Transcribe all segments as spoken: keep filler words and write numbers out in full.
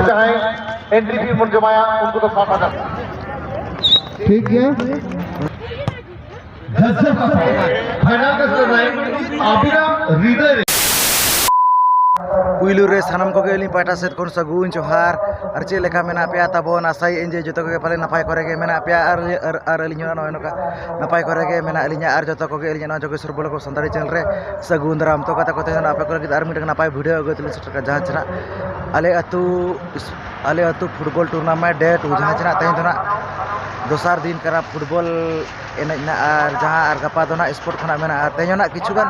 ᱡᱟᱦᱟᱸᱭ entry fee ᱵᱚᱱ ᱡᱚᱢᱟᱭᱟ, ᱩᱱᱠᱩ ᱫᱚ ᱥᱟᱛ ᱦᱟᱡᱟᱨ᱾ ᱴᱷᱤᱠ ᱜᱮᱭᱟ᱾ ᱜᱟᱡᱚᱵ ᱠᱟᱛᱷᱟ᱾ ᱯᱷᱟᱭᱱᱟᱞ ᱠᱟᱛᱷᱟ ᱫᱚ ᱟᱹᱵᱤᱱᱟᱜ ᱦᱨᱤᱫᱚᱭ ᱨᱮ᱾ ᱯᱩᱭᱞᱩ ᱨᱮ ᱥᱟᱱᱟᱢ ᱠᱚᱜᱮ ᱟᱹᱞᱤᱧ ᱯᱟᱦᱴᱟ ᱥᱮᱫ ᱠᱷᱚᱱ ᱥᱟᱹᱜᱩᱱ ᱡᱚᱦᱟᱨ᱾ ᱟᱨ ᱪᱮᱫ ᱞᱮᱠᱟ ᱢᱮᱱᱟᱜ ᱯᱮᱭᱟ ᱛᱟᱵᱚᱱ? ᱟᱥᱟᱭᱮᱫ ᱟᱹᱧ ᱡᱮ ᱡᱚᱛᱚ ᱠᱚᱜᱮ ᱯᱟᱞᱮ ᱱᱟᱯᱟᱭ ᱠᱚᱨᱮ ᱜᱮ ᱢᱮᱱᱟᱜ ᱯᱮᱭᱟ᱾ ᱟᱨ, ᱟᱨ, ᱟᱨ ᱟᱹᱞᱤᱧ ᱦᱚᱸ ᱱᱚᱜᱼᱚᱭ ᱱᱚᱝᱠᱟ ᱱᱟᱯᱟᱭ ᱠᱚᱨᱮ ᱜᱮ ᱢᱮᱱᱟᱜ ᱞᱤᱧᱟ᱾ ᱟᱨ ᱡᱚᱛᱚ ᱠᱚᱜᱮ ᱟᱹᱞᱤᱧᱟᱜ ᱱᱚᱣᱟ ᱡᱳᱜᱮᱥᱣᱚᱨ ᱵᱞᱚᱜ ᱥᱟᱱᱛᱟᱲᱤ ᱪᱮᱱᱮᱞ ᱨᱮ ᱥᱟᱹᱜᱩᱱ ᱫᱟᱨᱟᱢ᱾ ᱛᱚ ᱜᱟᱛᱮ ᱠᱚ, ᱛᱮᱦᱮᱧ ᱫᱚ ᱟᱯᱮ ᱠᱚ ᱞᱟᱹᱜᱤᱫ ᱟᱨ ᱢᱤᱫᱴᱟᱝ ᱱᱟᱯᱟᱭ ᱵᱷᱤᱰᱤᱭᱳ ᱟᱹᱜᱩ ᱠᱟᱛᱮ ᱞᱤᱧ ᱥᱮᱴᱮᱨ ᱠᱟᱱᱟ, ᱡᱟᱦᱟᱸ ᱪᱮ ᱱᱟᱜ ᱟᱞᱮ ᱟᱹᱛᱩ, ᱟᱞᱮ ᱟᱹᱛᱩ ᱯᱷᱩᱴᱵᱚᱞ ᱴᱩᱨᱱᱟᱢᱮᱱᱴ ᱰᱮ ᱴᱩ, ᱡᱟᱦᱟᱸ ᱪᱮ ᱱᱟᱜ ᱛᱮᱦᱮᱧ ᱫᱚ ᱱᱟᱜ ᱫᱚᱥᱟᱨ ᱫᱤᱱ ᱠᱟᱱᱟ ᱯᱷᱩᱴᱵᱚᱞ ᱮᱱᱮᱡ ᱱᱟᱜ, ᱟᱨ ᱡᱟᱦᱟᱸ ᱟᱨ ᱜᱟᱯᱟ ᱫᱚ ᱱᱟᱜ ᱥᱯᱳᱨᱴ ᱠᱷᱚᱱᱟᱜ ᱢᱮᱱᱟᱜᱼᱟ᱾ ᱟᱨ ᱛᱮᱦᱮᱧ ᱦᱚᱸ ᱱᱟᱜ ᱠᱤᱪᱷᱩ ᱜᱟᱱ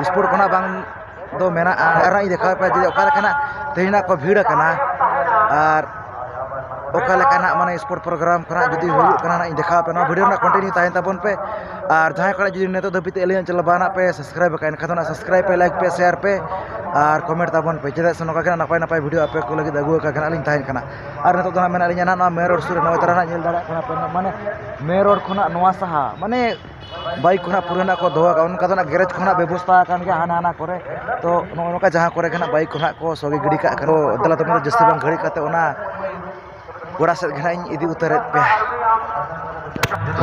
ᱥᱯᱳᱨᱴ ᱠᱷᱚᱱᱟᱜ ᱵᱟᱝ ᱫᱚ ᱢᱮᱱᱟᱜᱼᱟ, ᱟᱨ ᱦᱟᱸᱜ ᱤᱧ ᱫᱮᱠᱷᱟᱣ ᱯᱮᱭᱟ ᱡᱮ ᱚᱠᱟ ᱞᱮᱠᱟᱱᱟᱜ ᱛᱮᱦᱮᱧ ᱱᱟᱜ ᱠᱚ ᱵᱷᱤᱲ ᱟᱠᱟᱱᱟ, ᱟᱨ ᱚᱠᱟ ᱞᱮᱠᱟᱱᱟᱜ ᱢᱟᱱᱮ ᱥᱯᱳᱨᱴ ᱯᱨᱳᱜᱨᱟᱢ ᱠᱷᱚᱱᱟᱜ ᱡᱩᱫᱤ ᱦᱩᱭᱩᱜ ᱠᱟᱱᱟ ᱱᱟᱜ ᱤᱧ ᱫᱮᱠᱷᱟᱣ ᱯᱮᱭᱟ᱾ ᱱᱚᱣᱟ ᱵᱷᱤᱰᱤᱭᱳ ᱨᱮᱱᱟᱜ ᱠᱚᱱᱴᱤᱱᱤᱭᱩ ᱛᱟᱦᱮᱱ ᱛᱟᱵᱚᱱ ᱯᱮ᱾ ᱟᱨ ᱡᱟᱦᱟᱸᱭ ᱠᱚᱲᱟ ᱡᱩᱫᱤ ᱱᱤᱛᱚᱜ ᱫᱷᱟᱹᱵᱤᱡ ᱛᱮ ᱟᱹᱞᱤᱧᱟᱜ ᱪᱮᱱᱮᱞ ᱵᱟᱝ ᱱᱟᱜ ᱯᱮ ᱥᱟᱵᱥᱠᱨᱟᱭᱤᱵ ᱟᱠᱟᱫ, ᱮᱱᱠᱷᱟᱱ ᱫᱚ ᱱᱟᱜ ᱥᱟᱵᱥᱠᱨᱟᱭᱤᱵ ᱯᱮ, ᱞᱟᱭᱤᱠ ᱯᱮ, ᱥᱮᱭᱟᱨ ᱯᱮ ᱟᱨ ᱠᱚᱢᱮᱱᱴ ᱛᱟᱵᱚᱱ ᱯᱮ, ᱪᱮᱫᱟᱜ ᱥᱮ ᱱᱚᱝᱠᱟ ᱜᱮ ᱱᱟᱜ ᱱᱟᱯᱟᱭ ᱱᱟᱯᱟᱭ ᱵᱷᱤᱰᱤᱭᱳ ᱟᱯᱮ ᱠᱚ ᱞᱟᱹᱜᱤᱫ ᱟᱹᱜᱩ ᱟᱠᱟᱫ ᱜᱮ ᱱᱟᱜ ᱞᱤᱧ ᱛᱟᱦᱮᱱ ᱠᱟᱱᱟ᱾ ᱟᱨ ᱱᱤᱛᱚᱜ ᱫᱚ ᱱᱟᱜ ᱢᱮᱱᱟᱜ ᱞᱤᱧᱟ ᱱᱟᱜ ᱱᱚᱣᱟ ᱢᱮᱱ ᱨᱳᱰ ᱥᱩᱨ ᱨᱮ, ᱱᱚᱜᱼᱚᱭ ᱛᱟᱨᱟ ᱱᱟᱜ ᱧᱮᱞ ᱫᱟᱲᱮᱭᱟᱜ ᱠᱟᱱᱟ ᱯᱮ ᱱᱟᱜ, ᱢᱟᱱᱮ ᱢᱮᱱ ᱨᱳᱰ ᱠᱷᱚᱱᱟᱜ ᱱᱚᱣᱟ ᱥᱟᱦᱟ, ᱢᱟᱱᱮ ᱵᱟᱭᱤᱠ ᱠᱚ ᱱᱟᱜ ᱯᱩᱨᱟᱹ ᱱᱟᱜ ᱠᱚ ᱫᱚᱦᱚ ᱟᱠᱟᱫ, ᱚᱱᱠᱟ ᱫᱚ ᱱᱟᱜ ᱜᱮᱨᱮᱡᱽ ᱠᱚ ᱱᱟᱜ ᱵᱮᱵᱚᱥᱛᱷᱟ ᱟᱠᱟᱱ ᱜᱮᱭᱟ ᱦᱟᱱᱟ ᱦᱟᱱᱟ ᱠᱚᱨᱮ᱾ ᱛᱚ ᱱᱚᱜᱼᱚ ᱱᱚᱝᱠᱟ ᱡᱟᱦᱟᱸ ᱠᱚᱨᱮ ᱜᱮ ᱱᱟᱜ ᱵᱟᱭᱤᱠ ᱠᱚ ᱱᱟᱜ ᱠᱚ ᱥᱚᱜᱮ ᱜᱤᱰᱤ ᱠᱟᱜ ᱠᱟᱱᱟ, ᱫᱮᱞᱟ ᱛᱚᱵᱮ ᱫᱚ ᱡᱟᱹᱥᱛᱤ ᱵᱟᱝ ᱜᱷᱟᱹᱲᱤᱡ ᱠᱟᱛᱮ ᱚᱱᱟ ᱜᱚᱲᱟ ᱥᱮᱫ ᱜᱮ ᱱᱟᱜ ᱤᱧ ᱤᱫᱤ ᱩᱛᱟᱹᱨᱮᱫ ᱯᱮᱭᱟ᱾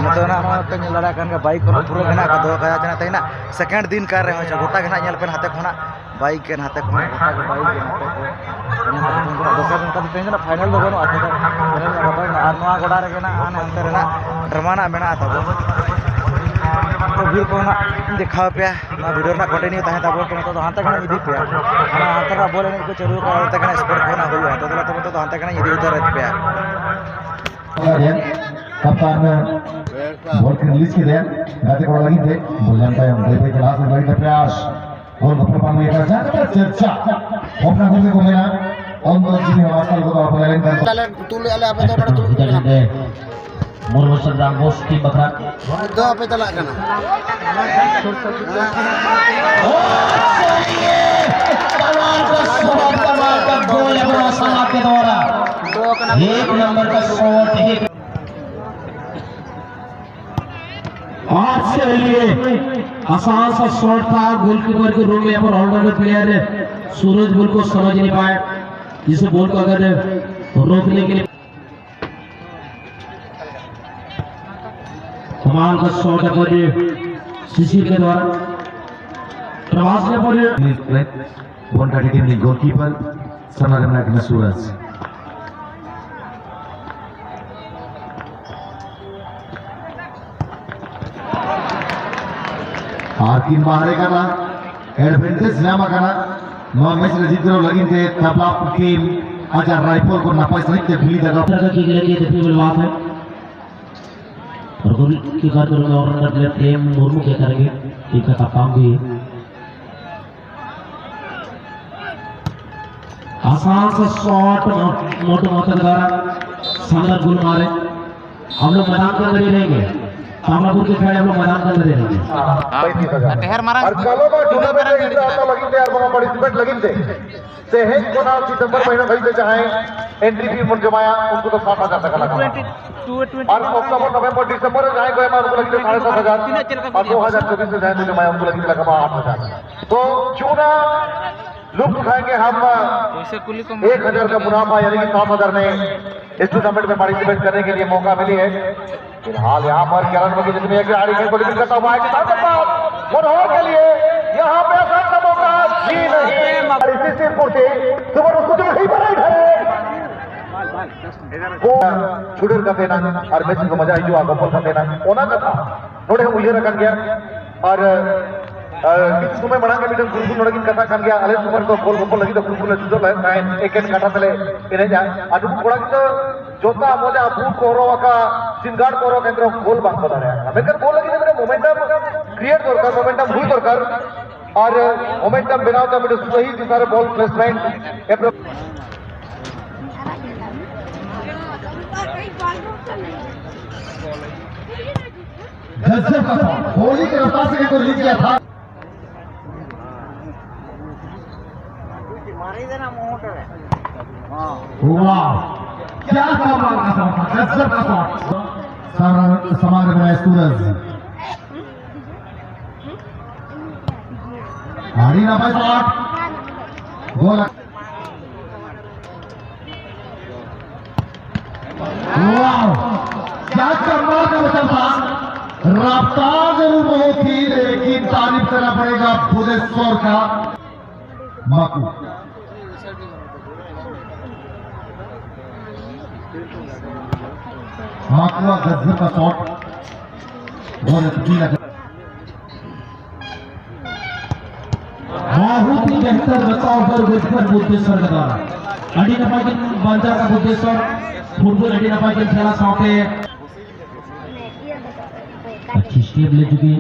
ᱱᱤᱛᱚᱜ ᱱᱟᱜ ᱱᱚᱣᱟ ᱯᱮ ᱧᱮᱞ ᱫᱟᱲᱮᱭᱟᱜ ᱠᱟᱱ ᱜᱮᱭᱟ, ᱵᱟᱭᱤᱠ ᱠᱚ ᱱᱟᱜ ᱯᱩᱨᱟᱹ ᱜᱮ ᱱᱟᱜ ᱠᱚ ᱫᱚᱦᱚ ᱠᱟᱫᱟ᱾ ᱡᱟᱦᱟᱸ ᱛᱮᱦᱮᱧ ᱱᱟᱜ ᱥᱮᱠᱮᱱᱰ ᱫᱤᱱ ᱠᱟᱱ ᱨᱮᱦᱚᱸ ᱜᱚᱴᱟ ᱜᱮ ᱱᱟᱜ ᱧᱮᱞ ᱯᱮ ᱱᱟᱛᱮ ᱠᱷᱚᱱᱟᱜ ᱵᱟᱭᱤᱠ ᱜᱮ ᱱᱟᱛᱮ ᱠᱷᱚᱱᱟᱜ ᱜᱚᱴᱟ ᱜᱮ ᱵᱟᱭᱤᱠ ᱜᱮ ᱱᱟᱛᱮ ᱠᱚ᱾ ᱫᱚᱥᱟᱨ ᱫᱤᱱ ᱠᱟᱛᱮ ᱛᱮᱦᱮᱧ ᱫᱚ ᱱᱟᱜ ᱯᱷᱟᱭᱱᱮᱞ ᱫᱚ ᱵᱟᱹᱱᱩᱜᱼᱟ, ᱛᱮᱦᱮᱧ ᱫᱚ ᱯᱷᱟᱭᱱᱮᱞ ᱫᱚ ᱵᱟᱹᱱᱩᱜᱼᱟ᱾ ᱟᱨ ᱱᱚᱣᱟ ᱜᱚᱰᱟ ᱨᱮᱜᱮ ᱱᱟᱜ ᱦᱟᱱᱮ ᱦᱟᱱᱛᱮ ᱨᱮᱱᱟᱜ ᱰᱨᱟᱢᱟ ᱱᱟᱜ ᱢᱮᱱᱟᱜᱼᱟ ᱛᱟᱵᱚ᱾ ᱛᱚ ᱵᱷᱤᱲ ᱠᱚ ᱱᱟᱜ ᱫᱮᱠᱷᱟᱣ ᱯᱮᱭᱟ, ᱱᱚᱣᱟ ᱵᱷᱤᱰᱤᱭᱳ ᱨᱮᱱᱟᱜ ᱠᱚᱱᱴᱤᱱᱤᱭᱩ ᱛᱟᱦᱮᱸ ᱛᱟᱵᱚᱱ ᱯᱮ᱾ ᱱᱤᱛᱚᱜ ᱫᱚ ᱦᱟᱱᱛᱮ ᱠᱷᱚᱱᱟᱜ ᱤᱫᱤ ᱯᱮᱭᱟ, ᱦᱟᱱᱟ ᱦᱟᱱᱛᱮ ᱨᱮᱱᱟᱜ ᱵᱚᱞ ᱮᱱᱮᱡ ᱠᱚ ᱪᱟᱹᱞᱩ ᱟᱠᱟᱫᱼᱟ, ᱦᱟᱱᱛᱮ ᱠᱷᱚᱱᱟᱜ ᱥᱯᱳᱨᱴ ᱠᱚ ᱱᱟᱜ ᱦᱩᱭᱩᱜᱼᱟ᱾ ᱛᱚ ᱫᱮᱞᱟ ᱛᱚᱵᱮ ᱱᱤᱛᱚᱜ ᱫᱚ ᱦᱟᱱᱛᱮ ᱠᱷᱚᱱᱟᱜ ᱤᱫᱤ ᱩᱛᱟᱹᱨᱮᱫ ᱯᱮᱭᱟ᱾ ᱠᱟᱯᱴᱟᱱ ᱵᱚᱞ ᱠᱤᱱ ᱨᱤᱞᱤᱡᱽ ᱠᱮᱫᱟ ᱜᱟᱛᱮ ᱠᱚᱲᱟ ᱞᱟᱹᱜᱤᱫ ᱛᱮ, ᱵᱚᱞ ᱧᱟᱢ ᱛᱟᱭᱚᱢ ᱵᱟᱹᱭ ᱵᱟᱹᱭ ᱛᱮ ᱞᱟᱦᱟ ᱥᱮᱫ ᱞᱟᱹᱜᱤᱫ ᱛᱮ ᱯᱨᱮᱭᱟᱥ᱾ ᱜᱳᱞ ᱜᱚᱯᱨᱚ ᱯᱟᱱ ᱦᱩᱭ ᱟᱠᱟᱱᱟ, ᱡᱟᱦᱟᱸ ᱠᱟᱛᱷᱟ ᱪᱟᱨᱪᱟ, ᱚᱱᱟ ᱠᱚᱜᱮ ᱠᱚ ᱢᱮᱱᱟ, ᱚᱱ ᱫᱚ ᱡᱤᱣᱤ ᱢᱟᱨᱥᱟᱞ ᱜᱚᱫᱚᱜᱼᱟ, ᱵᱚᱞᱮ ᱞᱮᱱᱠᱷᱟᱱ ᱫᱚ᱾ ᱟᱞᱮ ᱛᱩᱞ ᱞᱮᱫᱼᱟ ᱞᱮ, ᱟᱯᱮ ᱫᱚ ᱚᱠᱟᱴᱟᱜ ᱛᱩᱞ ᱠᱟᱱᱟ? ᱢᱩᱨᱢᱩ ᱥᱚᱝᱜᱨᱟᱢ ᱵᱳᱥ ᱴᱤᱢ ᱵᱟᱠᱷᱨᱟ᱾ ᱫᱚ ᱟᱯᱮ ᱪᱟᱞᱟᱜ ᱠᱟᱱᱟ᱾ ᱯᱟᱞᱣᱟᱱ ᱠᱚ ᱥᱚᱵᱚᱫ ᱠᱟᱢᱟᱞ ᱠᱟ ᱜᱳᱞ ᱮᱵᱚᱝ ᱥᱟᱢᱟᱯᱛᱤ ᱫᱣᱟᱨᱟ ᱫᱚ ᱠᱟᱱᱟ᱾ ᱮᱠ ᱱᱚᱢᱵᱚᱨ ᱠᱟ ᱥᱚᱴ ᱦᱤᱴ᱾ के लिए आसान सा शॉट था, गोलकीपर के रूम में, पर ऑलराउंडर प्लेयर सूरज बुल को समझ नहीं पाए, जिसे बॉल को अगर रोकने के लिए कमाल का शॉट है पर शिशिर के द्वारा प्रवास में पड़े। One thirty team goalkeeper, Sanadana Agnes Suraj. ᱟᱨ ᱛᱤᱱ ᱵᱟᱦᱨᱮ ᱠᱟᱱᱟ, ᱮᱰᱵᱷᱮᱱᱴᱮᱡᱽ ᱧᱟᱢ ᱟᱠᱟᱱᱟ᱾ ᱱᱚᱣᱟ ᱢᱮᱪ ᱨᱮ ᱡᱤᱛᱠᱟᱹᱨᱚᱜ ᱞᱟᱹᱜᱤᱫ ᱛᱮ ᱛᱟᱯᱞᱟ ᱴᱤᱢ ᱟᱡᱟᱜ ᱨᱟᱭᱯᱷᱚᱞ ᱠᱚ ᱱᱟᱯᱟᱭ ᱥᱟᱺᱦᱤᱡ ᱛᱮ ᱜᱩᱞᱤ ᱫᱟᱜᱟ᱾ तरह की गलती है, देखने वाली बात है। और गोल कीपर को ऑलराउंडर प्लेयर प्रेम मुर्मू के करेंगे, टीम का कप्तान भी। आसान सा शॉट, मोटू मोहतक द्वारा शानदार गोल मारे। हम लोग मैदान के अंदर ही रहेंगे, तामलापुर के खिलाड़ी हम लोग मैदान के अंदर ही रहेंगे। पैंतीस हजार। ᱰᱷᱮᱨ ᱢᱟᱨᱟᱝ ᱟᱨ ᱠᱟᱞᱚᱢᱟ ᱰᱷᱮᱨ ᱴᱩᱨᱱᱟᱢᱮᱱᱴ ᱢᱟᱨᱟᱝ ᱨᱮ ᱡᱟᱦᱟᱸ ᱞᱟᱹᱜᱤᱫ ᱛᱮ ᱟᱨ ᱵᱟᱝ ᱯᱟᱨᱴᱤᱥᱤᱯᱮᱴ ᱞᱟᱹᱜᱤᱫ ᱛᱮ ᱛᱮᱦᱮᱧ ᱠᱷᱚᱱᱟᱜ ᱥᱤᱛᱚᱢᱵᱚᱨ ᱢᱟᱹᱦᱱᱟᱹ ᱫᱷᱟᱹᱵᱤᱡ ᱛᱮ ᱡᱟᱦᱟᱸᱭ ᱮᱱᱴᱨᱤ ᱯᱷᱤ ᱵᱚᱱ ᱡᱚᱢᱟᱭᱟ, ᱩᱱᱠᱩ ᱫᱚ ᱥᱟᱛ ᱦᱟᱡᱟᱨ ᱴᱟᱠᱟ ᱞᱟᱜᱟᱜᱼᱟ᱾ ᱟᱨ ᱚᱠᱴᱳᱵᱚᱨ, ᱱᱚᱵᱷᱮᱢᱵᱚᱨ, ᱰᱤᱥᱮᱢᱵᱚᱨ ᱨᱮ ᱡᱟᱦᱟᱸᱭ ᱠᱚ ᱮᱢᱟ, ᱩᱱᱠᱩ ᱞᱟᱹᱜᱤᱫ ᱫᱚ ᱥᱟᱲᱮ ᱥᱟᱛ ᱦᱟᱡᱟᱨ, ᱟᱨ ᱫᱩ ᱦᱟᱡᱟᱨ ᱪᱚᱵᱵᱤᱥ ᱨᱮ ᱡᱟᱦᱟᱸᱭ ᱠᱚ ᱡᱚᱢᱟᱭᱟ, ᱩᱱᱠᱩ ᱞᱟᱹᱜᱤᱫ ᱞᱟᱜᱟᱜᱼᱟ ᱟᱴ ᱦᱟᱡᱟᱨ᱾ ᱛᱚ ᱪᱩᱱᱟ लोग उठाएंगे हम। पैसे कुली को एक हजार का मुनाफा, यानी कि सात हजार में इस टूर्नामेंट में पार्टिसिपेट करने के लिए मौका मिली है। फिलहाल यहाँ पर किरण मोदी जितने एक खिलाड़ी हैं, गोली करता हुआ है, किसान के पास मनोहर के लिए यहाँ पे आसान का मौका। जी नहीं, और इसी सिरपुर से सुपर उसको जो नहीं बनाई है। ᱠᱚ ᱪᱷᱩᱰᱟᱹᱨ ᱠᱟᱛᱮ ᱱᱟᱝ ᱟᱨ ᱢᱮᱪ ᱠᱚ ᱢᱟᱡᱟ ᱦᱤᱡᱩᱜᱼᱟ, ᱜᱚᱯᱚᱞ ᱠᱟᱛᱮ ᱱᱟᱝ ᱚᱱᱟ ᱠᱟᱛᱷᱟ ᱱᱚᱰᱮ ᱦᱚᱸ ᱩᱭᱦᱟᱹᱨ ᱟᱠᱟᱱ ᱜᱮᱭᱟ᱾ ᱟᱨ, ᱟᱨ ᱠᱤᱪᱷᱩ ᱥᱚᱢᱚᱭ ᱢᱟᱲᱟᱝ ᱨᱮ ᱢᱤᱫᱴᱟᱝ ᱜᱩᱨᱩ ᱱᱚᱰᱮ ᱠᱤᱱ ᱠᱟᱛᱷᱟ ᱠᱟᱱ ᱜᱮᱭᱟ, ᱟᱞᱮ ᱥᱚᱢᱚᱭ ᱫᱚ ᱜᱚᱞ ᱜᱚᱯᱚᱞ ᱞᱟᱹᱜᱤᱫ ᱫᱚ ᱜᱩᱨᱩ ᱞᱮ ᱪᱷᱩᱴᱟᱹᱣ ᱞᱮᱱ ᱛᱟᱦᱮᱸᱫ, ᱮᱠᱮᱱ ᱠᱟᱴᱟ ᱛᱮᱞᱮ ᱮᱱᱮᱡᱼᱟ᱾ ᱟᱨ ᱱᱩᱠᱩ ᱠᱚᱲᱟ ᱜᱤᱫᱽᱨᱟᱹ ᱡᱚᱛᱟ ᱢᱚᱡᱟ ᱵᱩᱴ ᱠᱚ ᱦᱚᱨᱚᱜ ᱟᱠᱟᱫ, ᱥᱤᱱᱜᱟᱨᱰ ᱠᱚ ᱦᱚᱨᱚᱜ ᱟᱠᱟᱫ, ᱮᱱᱛᱮ ᱨᱮᱦᱚᱸ ᱜᱳᱞ ᱵᱟᱝ ᱠᱚ ᱫᱟᱲᱮᱭᱟᱜ ᱠᱟᱱᱟ᱾ ᱢᱮᱱᱠᱷᱟᱱ ᱜᱳᱞ ᱞᱟᱹᱜᱤᱫ ᱛᱮ ᱢᱤᱫᱴᱟᱝ momentum create ᱫᱚᱨᱠᱟᱨ, momentum ᱦᱩᱭ ᱫᱚᱨᱠᱟᱨ᱾ ᱟᱨ momentum ᱵᱮᱱᱟᱣ ᱛᱮ ᱢᱤᱫᱴᱟᱝ ᱥᱟᱹᱦᱤ ᱫᱤᱥᱟ ᱨᱮ ᱵᱚᱞ placement, approach᱾ गजब का शॉट, गोली के रफ्तार से एक और लीड किया था। वाह, क्या कमाल का शॉट था, गजब का शॉट। सामने, सामने बनाया सूरज। ᱟᱹᱰᱤ ᱱᱟᱯᱟᱭ ᱥᱚᱴ᱾ ᱜᱳᱞ᱾ ᱣᱟᱣ! क्या कमाल का बचा था। रफ्तार जरूर बहुत थी, लेकिन तारीफ करना पड़ेगा भुवनेश्वर का। माकू। माकू का गजब का शॉट। बहुत अच्छी लग बहुत ही बेहतर बचाव पर विकेट बुद्धेश्वर के द्वारा। ᱟᱹᱰᱤ ᱱᱟᱯᱟᱭ ᱠᱤᱱ ᱵᱟᱧᱪᱟᱣ ᱠᱟᱜ ᱵᱩᱫᱽᱫᱷᱮᱥᱣᱚᱨ᱾ ᱯᱷᱩᱴᱵᱚᱞ ᱟᱹᱰᱤ ᱱᱟᱯᱟᱭ ᱠᱤᱱ ᱠᱷᱮᱞᱟ ᱥᱟᱶᱛᱮ ᱟᱨ ᱠᱷᱤᱥᱴᱤᱭᱟᱱ ᱞᱮ ᱡᱩᱫᱤ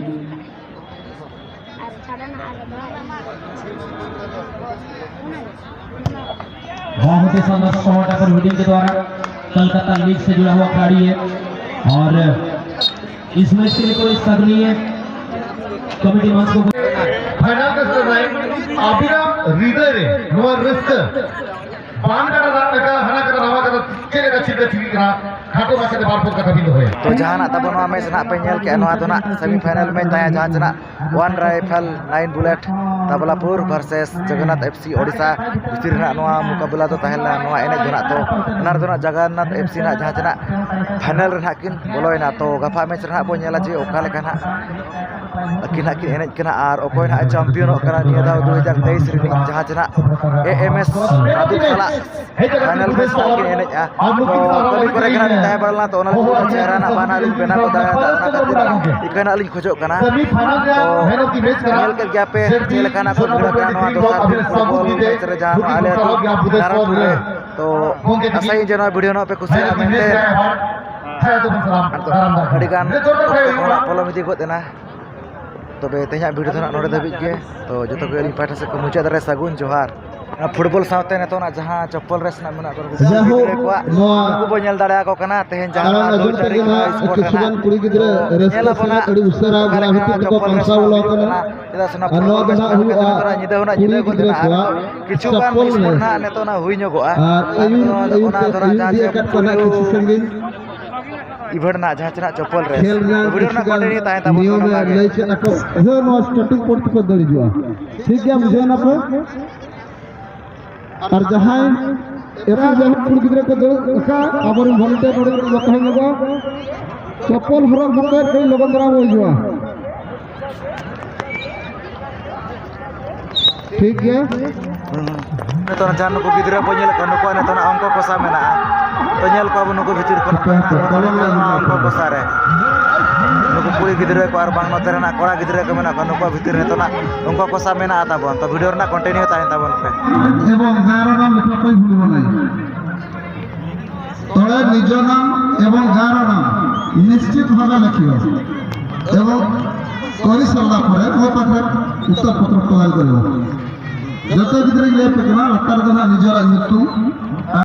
बहुत ही शानदार शॉट है पर हिडिंग के द्वारा कलकत्ता लीग से जुड़ा हुआ खिलाड़ी है और इस मैच के लिए कोई शक नहीं है। कमेटी मंच को फाइनल का स्कोर लाइन अभिराम ᱦᱨᱤᱫᱟᱹᱭ ᱨᱮ ᱱᱚᱣᱟ ᱨᱟᱹᱥᱠᱟᱹ ᱵᱟᱱ ᱠᱟᱴᱟ ᱫᱟᱜ ᱞᱮᱠᱟ ᱦᱟᱱᱟ ᱠᱟᱴᱟ ᱱᱟᱣᱟ ᱠᱟᱴᱟ ᱪᱮᱫ ᱞᱮᱠᱟ ᱪᱷᱤᱴᱠᱟᱹ ᱪᱷᱤᱴᱠᱟᱹᱜ ᱠᱟᱱᱟ ᱠᱷᱟᱴᱚ ᱢᱟᱪᱷᱟᱛᱮ ᱵᱟᱨ ᱯᱚᱫ ᱠᱟᱛᱷᱟ ᱵᱤᱱ ᱫᱚᱦᱚᱭᱟ᱾ ᱛᱚ ᱡᱟᱦᱟᱱᱟᱜ ᱛᱟᱵᱚ ᱱᱚᱣᱟ ᱢᱮᱪ ᱱᱟᱦᱟᱜ ᱯᱮ ᱧᱮᱞ ᱠᱮᱜᱼᱟ, ᱱᱚᱣᱟ ᱫᱚ ᱱᱟᱦᱟᱜ ᱥᱮᱢᱤ ᱯᱷᱟᱭᱱᱟᱞ ᱢᱮᱪ ᱛᱟᱦᱮᱸ ᱡᱟᱦᱟᱸ ᱪᱮ ᱱᱟᱦᱟᱜ one rifle nine bullet Tablapur versus Jagannath F C Odisha ᱵᱷᱤᱛᱤᱨ ᱨᱮᱱᱟᱜ ᱱᱚᱣᱟ ᱢᱩᱠᱟᱵᱞᱟ ᱫᱚ ᱛᱟᱦᱮᱸ ᱞᱮᱱᱟ᱾ ᱱᱚᱣᱟ ᱮᱱᱮᱡ ᱫᱚ ᱱᱟᱦᱟᱜ ᱛᱚ ᱚᱱᱟ ᱨᱮᱫᱚ ᱱᱟᱦᱟᱜ ᱡᱚᱜᱚᱱᱱᱟᱛᱷ ᱮᱯᱷ ᱥᱤ ᱱᱟᱦᱟᱜ ᱡᱟᱦᱟᱸ ᱪᱮ ᱱᱟᱦᱟᱜ ᱯᱷᱟᱭᱱᱟᱞ ᱨᱮ ᱱᱟᱦᱟᱜ ᱠᱤᱱ ᱵᱚᱞᱚᱭᱮᱱᱟ᱾ ᱛᱚ ᱜᱟᱯᱟ ᱢᱮᱪ ᱨᱮ ᱱᱟᱦᱟᱜ ᱵᱚᱱ ᱧᱮᱞᱟ ᱡᱮ ᱚᱠᱟ ᱞᱮᱠᱟ ᱱᱟᱦᱟᱜ ᱟᱹᱠᱤᱱ ᱱᱟᱦᱟᱜ ᱠᱤᱱ ᱮᱱᱮᱡ ᱠᱟᱱᱟ ᱟᱨ ᱚᱠᱚᱭ ᱱᱟᱦᱟᱜ ᱪᱟᱢᱯᱤᱭᱚᱱᱚᱜ ᱠᱟᱱᱟ ᱱᱤᱭᱟᱹ ᱫᱷᱟᱣ ᱫᱩ ᱦᱟᱡᱟᱨ ᱛᱮᱭᱤᱥ ᱨᱤᱱᱤᱡ ᱡᱟᱦᱟᱸ ᱪᱮ ᱱᱟᱦᱟᱜ ᱮ ᱮᱢ ᱮᱥ ᱟᱹᱛᱩ ᱥᱟᱞᱟᱜ ᱯᱷᱟᱭᱱᱟᱞ ᱢᱮᱪ ᱱᱟᱦᱟᱜ ᱠᱤᱱ ᱮᱱᱮᱡᱼᱟ᱾ ᱛᱚ ᱠᱟᱹᱢᱤ ᱠᱚᱨᱮ ᱜᱮ ᱱᱟᱦᱟᱜ ᱞᱤᱧ ᱛᱟᱦᱮᱸ ᱵᱟᱲᱟ ᱞᱮᱱᱟ, ᱛᱚ ᱚᱱᱟ ᱞᱟᱹᱜᱤᱫ ᱛᱮ ᱪᱮᱦᱨᱟ ᱱᱟᱜ ᱵᱟᱝ ᱱᱟᱜ ᱞᱤᱧ ᱵᱮᱱᱟᱣ ᱫᱟᱲᱮᱭᱟᱫᱟ, ᱚᱱᱟ ᱠᱷᱟᱹᱛᱤᱨ ᱤᱠᱟᱹ ᱱᱟᱜ ᱞᱤᱧ ᱠᱷᱚᱡᱚᱜ ᱠᱟᱱᱟ᱾ ᱛᱚ ᱧᱮᱞ ᱠᱮᱫ ᱜᱮᱭᱟ ᱯᱮ ᱪᱮᱫ ᱞᱮᱠᱟ ᱱᱟᱜ ᱠᱚ ᱵᱷᱤᱲ ᱟᱠᱟᱱᱟ ᱱᱚᱣᱟ ᱫᱚᱥᱟᱨ ᱫᱤᱱ ᱯᱷᱩᱴᱵᱚᱞ ᱢᱮᱪ ᱨᱮ, ᱡᱟᱦᱟᱸ ᱱᱚᱣᱟ ᱟᱞᱮ ᱟᱹᱛᱩ ᱱᱟᱨᱚᱱᱯᱩᱨ ᱨᱮ᱾ ᱛᱚ ᱟᱥᱟᱭᱟᱹᱧ ᱡᱮ ᱱᱚᱣᱟ ᱵᱷᱤᱰᱤᱭᱳ ᱱᱟᱜ ᱯᱮ ᱠᱩᱥᱤᱭᱟᱜᱼᱟ ᱢᱮᱱᱛᱮ᱾ ᱟᱹᱰᱤ ᱜᱟᱱ ᱚᱠᱛᱚ ᱠᱚ ᱱᱟᱜ ᱯᱚᱞᱚᱢ ᱤᱫᱤ ᱜᱚᱫ ᱮᱱᱟ᱾ ᱛᱚᱵᱮ ᱛᱮᱦᱮᱧᱟᱜ ᱵᱷᱤᱰᱤᱭᱳ ᱫᱚ ᱱᱟᱜ ᱱᱚᱰᱮ ᱫᱷᱟᱹᱵᱤᱡ ᱜᱮ᱾ ᱛᱚ ᱡᱚᱛᱚ ᱠᱚ ᱟᱹᱞᱤᱧ ᱯᱟᱦᱴᱟ ᱥᱮᱫ ᱠᱷᱚᱱ ᱢᱩᱪᱟᱹᱫ ᱨᱮ ᱥᱟᱹᱜᱩᱱ ᱡᱚᱦᱟᱨ᱾ ᱚᱱᱟ ᱯᱷᱩᱴᱵᱚᱞ ᱥᱟᱶᱛᱮ ᱱᱤᱛᱚᱜ ᱱᱟᱜ ᱡᱟᱦᱟᱸ ᱪᱚᱯᱯᱚᱞ ᱨᱮᱥ ᱱᱟᱜ ᱢᱮᱱᱟᱜ ᱠᱚᱣᱟ, ᱩᱱᱠᱩ ᱡᱟᱭᱦᱳᱠ, ᱵᱚᱱ ᱧᱮᱞ ᱫᱟᱲᱮᱭᱟᱠᱚ ᱠᱟᱱᱟ᱾ ᱛᱮᱦᱮᱧ ᱡᱟᱦᱟᱸ ᱟᱞᱟᱝ ᱟᱜ ᱫᱩᱭ ᱛᱟᱹᱨᱤᱠᱷ ᱱᱚᱣᱟ ᱥᱯᱳᱨᱴ ᱨᱮ ᱠᱤᱪᱷᱩ ᱱᱟᱜ ᱜᱟᱱ ᱠᱩᱲᱤ ᱜᱤᱫᱽᱨᱟᱹ ᱛᱚ ᱨᱟᱹᱥᱠᱟᱹ ᱧᱮᱞ ᱟᱵᱚᱱ ᱥᱟᱞᱟᱜ ᱱᱟᱜ ᱟᱹᱰᱤ ᱩᱥᱟᱹᱨᱟ ᱚᱠᱟ ᱞᱮᱠᱟ ᱜᱨᱟᱦᱤᱛ ᱱᱟᱜ ᱛᱮᱠᱚ ᱪᱚᱯᱯᱚᱞ ᱨᱮᱥ ᱯᱟᱱᱥᱟᱣ ᱵᱚᱞᱚ ᱟᱠᱟᱱᱟ᱾ ᱪᱮᱫᱟᱜ ᱥᱮ ᱚᱱᱟ ᱟᱨ ᱯᱷᱩᱴᱵᱚᱞ ᱱᱚᱣᱟ ᱫᱚ ᱨᱮᱥ ᱱᱟᱜ ᱠᱷᱮᱞ ᱦᱩᱭᱩᱜᱼᱟ ᱠᱟᱛᱮ ᱱᱤᱛᱚᱜ ᱱᱟᱜ ᱠᱤᱪᱷᱩ ᱜᱟᱱ ᱠᱩᱲᱤ ᱥᱯᱳᱨᱴ ᱜᱤᱫᱽᱨᱟᱹ ᱱᱟᱜ ᱠᱚᱣᱟᱜ ᱱᱤᱛᱚᱜ ᱱᱟᱜ ᱦᱩᱭ ᱧᱚᱜᱚᱜᱼᱟ᱾ ᱟᱨ ᱟᱨ ᱟᱹᱭᱩᱨ, ᱱᱚᱣᱟ ᱫᱚ, ᱟᱹᱭᱩᱨ ᱚᱱᱟ ᱛᱮ, ᱫᱚ ᱱᱟᱜ ᱟᱹᱭᱩᱨ ᱡᱟᱦᱟᱸ ᱤᱫᱤ ᱪᱮ ᱟᱠᱟᱫ ᱠᱚᱣᱟ ᱱᱟᱜ ᱯᱩᱭᱞᱩ ᱠᱤᱪᱷᱩ ᱥᱟᱺᱜᱤᱧ᱾ ᱵᱷᱤᱲ ᱨᱮᱱᱟᱜ ᱡᱟᱦᱟᱸ ᱪᱮᱱᱟᱜ ᱪᱚᱯᱚᱞ ᱨᱮ ᱠᱷᱮᱞ ᱨᱮᱱᱟᱜ ᱵᱷᱤᱰᱤᱭᱳ ᱨᱮᱱᱟᱜ ᱠᱤᱪᱷᱩᱜᱟᱱ ᱠᱚᱱᱴᱤᱱᱤᱭᱩ ᱛᱟᱦᱮᱸ ᱛᱟᱵᱚᱱ ᱱᱤᱭᱚᱢ ᱱᱚᱝᱠᱟ ᱮ ᱜᱮ᱾ ᱞᱟᱹᱭ ᱪᱮᱫ ᱟᱠᱚ᱾ ᱦᱳᱭ, ᱱᱚᱣᱟ ᱥᱴᱟᱨᱴᱤᱝ ᱯᱚᱭᱮᱱᱴ ᱛᱮᱠᱚ ᱫᱟᱹᱲ ᱦᱤᱡᱩᱜᱼᱟ᱾ ᱴᱷᱤᱠ ᱜᱮᱭᱟ, ᱵᱩᱡᱷᱟᱹᱣ ᱱᱟᱯᱮ? ᱟᱨ ᱡᱟᱦᱟᱸᱭ ᱮᱴᱟᱜ ᱡᱟᱦᱟᱸ ᱠᱩᱲᱤ ᱜᱤᱫᱽᱨᱟᱹ ᱠᱚ ᱫᱟᱹᱲ ᱟᱠᱟᱫ, ᱟᱵᱚᱨᱮᱱ ᱵᱷᱚᱞᱮᱱᱴᱤᱭᱟᱨ ᱱᱚᱰᱮ ᱠᱚ ᱛᱟᱦᱮᱸ ᱧᱚᱜᱚᱜᱼᱟ᱾ ᱪᱚᱯᱚᱞ ᱦᱚᱨᱚᱜ ᱠᱟᱛᱮ ᱠᱟᱹᱡ ᱞᱚᱜᱚᱱ ᱫᱷᱟᱨᱟ ᱵᱚᱱ ᱦᱤᱡᱩᱜᱼᱟ᱾ ᱴᱷᱤᱠ ᱜᱮᱭᱟ᱾ ᱦᱩᱸ᱾ ᱱᱤᱛᱚᱜ ᱡᱟᱦᱟᱸ ᱱᱩᱠᱩ ᱜᱤᱫᱽᱨᱟᱹ ᱵᱚᱱ ᱧᱮᱞᱮᱫ ᱠᱚᱣᱟ, ᱱᱩᱠᱩᱣᱟᱜ ᱱᱤᱛᱚᱜ ᱚᱝᱠᱚ ᱠᱚᱥᱟ ᱢᱮᱱᱟᱜᱼᱟ᱾ ᱛᱚ, ᱧᱮᱞ ᱠᱚᱣᱟ ᱵᱚᱱ ᱱᱩᱠᱩ ᱵᱷᱤᱛᱤᱨ ᱠᱷᱚᱱ ᱦᱟᱯᱮ, ᱦᱟᱯᱮ, ᱛᱚᱞᱚᱝ ᱞᱮ ᱮᱢᱟ ᱚᱝᱠᱚ ᱠᱚᱣᱟ᱾ ᱠᱚᱥᱟ ᱨᱮ ᱱᱩᱠᱩ ᱠᱩᱲᱤ ᱜᱤᱫᱽᱨᱟᱹ ᱠᱚ ᱟᱨ ᱵᱟᱝ ᱱᱚᱛᱮ ᱨᱮᱱᱟᱜ ᱠᱚᱲᱟ ᱜᱤᱫᱽᱨᱟᱹ ᱠᱚ ᱢᱮᱱᱟᱜ ᱠᱚᱣᱟ, ᱱᱩᱠᱩᱣᱟᱜ ᱵᱷᱤᱛᱤᱨ ᱨᱮ ᱱᱤᱛᱚᱜ ᱚᱝᱠᱚ ᱠᱚᱥᱟ ᱢᱮᱱᱟᱜᱼᱟ ᱛᱟᱵᱚᱱ᱾ ᱛᱚ, ᱵᱷᱤᱰᱤᱭᱳ ᱨᱮᱱᱟᱜ ᱠᱚᱱᱴᱤᱱᱤᱭᱩ ᱛᱟᱦᱮᱱ ᱛᱟᱵᱚᱱ ᱯᱮ᱾ ᱮᱵᱚᱝ ᱡᱟᱦᱟᱸ ᱨᱮᱱᱟᱜ ᱢᱤᱫᱴᱟᱝ ᱯᱟᱹᱭ ᱵᱷᱩᱞ ᱵᱟᱱᱟᱭ᱾ ତଳେ ନିଜ ନାମ ଏବଂ ଗାଁର ନାମ ନିଶ୍ଚିତ ଭାବେ ଲେଖିବ ଏବଂ କରି ସାରିଲା ପରେ ମୋ ପାଖରେ ଉତ୍ତର ପତ୍ର ପ୍ରଦାନ କରିବ। ᱡᱚᱛᱚ ᱜᱤᱫᱽᱨᱟᱹ ᱞᱟᱹᱭ ᱯᱮ ᱠᱟᱱᱟ, ᱞᱟᱛᱟᱨ ᱫᱚ ᱱᱟᱦᱟᱜ ᱱᱤᱡᱮᱨᱟᱜ ᱧᱩᱛᱩᱢ,